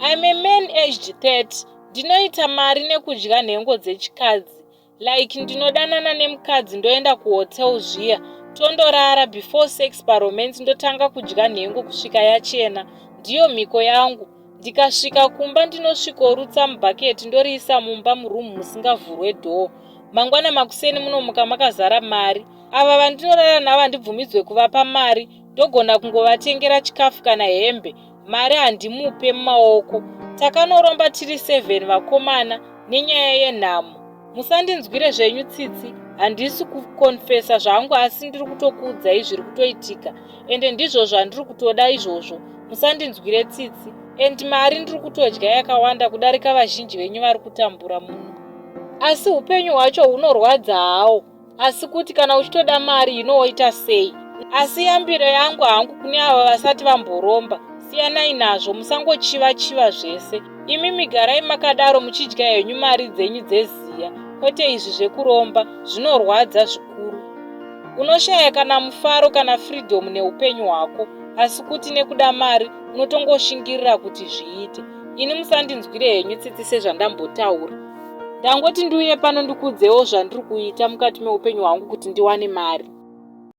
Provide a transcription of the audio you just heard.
I'm a man aged 30. Ndinoita mari nekudya nhengo dzechikadzi. Like ndinodanana nemukadzi ndoenda kuhotel zviya tondorara before sex paromance ndotanga kudya nhengo kusvika yachena. Ndiyo mhiko yangu. Ndikasvika kumba ndinosvikorutsa mubhaketi ndoriisa mumba muroom musingavhurwe door. Mangwana makuseni munomuka makazara mari. Ava vandinorara navo handibvumidzwe kuvapa mari ndogona kungovatengera chikafu kana hembe. Mari handimupe mumaoko. Takanoromba tiri 7 vakomana nenyaya yenhamo. Musandinzwire zvenyu tsitsi handisi kukonfesa zvangu asi ndiri kutokuudzai zviri kutoitika ende ndizvo zvandiri kutoda izvozvo musandinzwire tsitsi and mari ndiri kutodya yakawanda kudarika vazhinji venyu vari kutambura muno asi upenyu hwacho hunorwadza hawo asi kuti kana uchitoda mari inoita sei asi yambiro yangu hangu kune ava vasati vamboromba siyanai nazvo musangochiva chiva zvese imi migarai makadaro muchidya henyu mari dzenyu dzeziya kwete izvi zvekuromba zvinorwadza zvikuru unoshaya kana mufaro kana freedom neupenyu hwako asi kuti nekuda mari unotongoshingirira kuti zviite ini musandinzwire henyu tsitsi sezvandambotaura ndangoti ndiuye pano ndikuudzewo zvandiri kuita mukati meupenyu hwangu kuti ndiwane mari.